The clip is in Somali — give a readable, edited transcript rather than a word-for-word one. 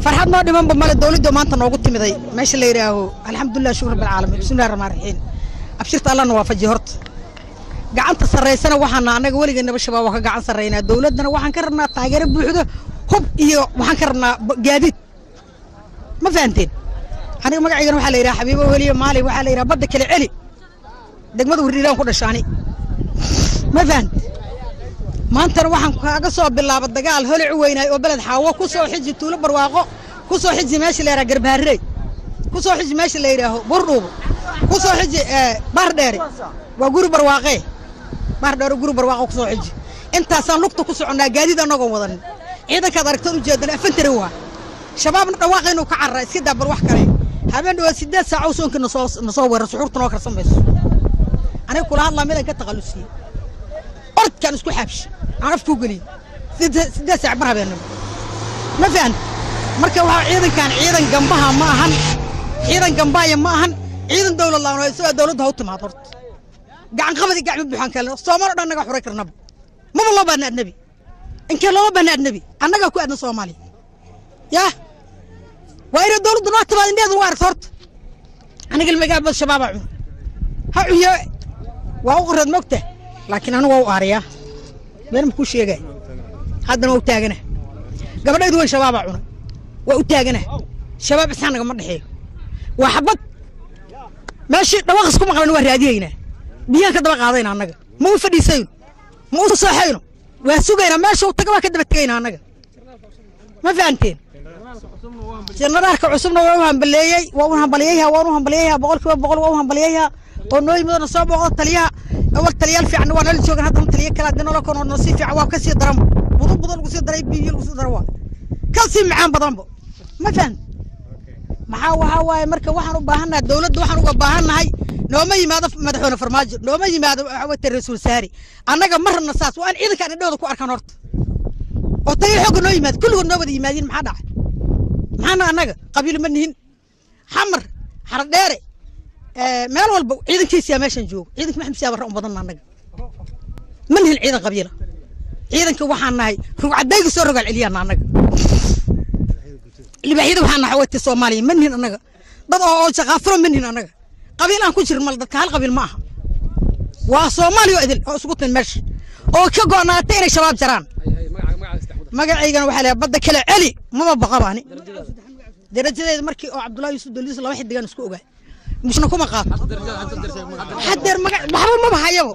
Farxad noo dhimanba male. Dowladda maanta noogu timiday meesha la yidhaaho, alxamdulilah, shukr rabbil caalamiin, bismillahi raxmaan raxiim. Abshirta Allahna waafaji. Horta gacanta sarraysana waxaana annaga weligeennaba Shabaab waa ka gacan sarraynaa. Dowladdana waxaan ka rabnaa taageero buuxdo, hub iyo waxaan ka rabnaa gaadiid. Ma fahanteen? Aniga magacaygana waxaa la yidhaha Xabiibo Weliye Maali. Waxaa la yidhaha Badda Kale Celi, degmada Wardhiilaan ku dhashaani. Ma fahant? Maantana waxaan kaaga soo bilaaba dagaal holic weynaay oo Beled Xaawo ku soo xiji, Tuulo Barwaaqo ku soo xiji, meesha la yidhaha Garbaharey ku soo xiji, meesha la yidhaaho Burdhuubo ku soo xiji, Baardheere waa Guri Barwaaqee, Baardheere, Guri Barwaaqo ku soo xiji. Intaasaan lugta ku soconnaa, gaadiid annagoon wadanin. Ciidankaad aragtoon ujeedana afantari waa Shabaabna dhawaaqaynu ka carara. Iska daa bal wax kale. Habeen dhawaad 8 saac soonka nasoo weerar, suxuurta noo karsamayso. Aniga kula hadlaa midaan ka takhallusiyey, orodkaan isku xaabshay, aan afkuu geliyey 8 saac bar habeenimo. Ma fahan? Marka waxaa ciidankan ciidan gambaha ma ahan, ciidan gambaaya ma ahan, ciidan dowlad laan isagoo dowladda ha u timaad. Horta gacan qabadi gacmo buuxaan kale Soomaali o dhan naga xuray karnaba. Maba loo baahna adnabi, inkee looma baahna adnabi, annagaa ku aadna Soomaaliya. Yaa waa inay dowladdu noo timaad, indheedu ugu aragto. Horta aniga ilmagaabad Shabaabaa cuna ha cunyo, waa u qoreed mogta, laakiin anigu waa u aariyaa. Been ma kuu sheegay? Haddana waa u taagana. Gabadhaydu weyn Shabaabaa cuna, waa u taagana. Shabaab isaan nagama dhexeeyo, waa xabad. Meeshii dhawaaq isku maqlan waa raadiyeynaa, biyaan ka daba qaadayna. Annaga ma u fadhiisayno, ma u sooxayno, waa sugaynaa. Meesha u taga waa ka daba tegayna annaga. Ma fahanteen? Jenaraalka cusubna waa u hambaleeyey, waa u hambaliyeyha, waan u hambaliyeyha, 100% waa u hambaliyeyha oo noo yimid oo na soo booqdo. Taliyaha awal taliyaal fiican waa nala joogan, haddana taliyo kale haddii noola kono noo sii fiican, waa ka sii daran. Budo budo lagu sii daray, biyo lagu sii daro, waa ka sii macaan badanbo. Ma fahan? Maxaa waxaa waaye? Marka waxaan u baahannahay dowladda, waxaan uga baahannahay, nooma yimaado madaxweyne Farmaajo, nooma yimaado waxawate ra-iisul wasaare. Annaga ma rabna saas. Waa in ciidankaan indhahooda ku arkaan horta, oo taliya xoogga noo yimaado, kulligood noo wada yimaadiin. Maxaa dhacay? Maxaana annaga qabiil ma nihin. Xamar, Xaradheere, meel walba ciidankiisiyaa meeshan joogo. Ciidanka Maxamed Siyaa Barre un badanna. Annaga ma nihin ciidan qabiila. Ciidanka waxaan nahay rugcadayga soo rogaal celiyaana. Annaga libaaxyada waxaan nahay wati Soomaaliya. Ma nihin annaga dad oo shaqaafuro, ma nihin annaga. Qabiil aan ku jirin mal, dadka hal qabiil ma aha. Waa Soomaaliya oo idil oo isugu tin meesha oo ka go'naatay inay Shabaab jaraan. Magacaygana waxaa leeyahay Badda Kale Celi. Maba baqaba ani. Darajadeeda markii oo Cabdullahi Yuusuf dowladiisa laba xidigaan isku ogaay, mushna kuma qaato. Haddeer magac waxba maba hayabo.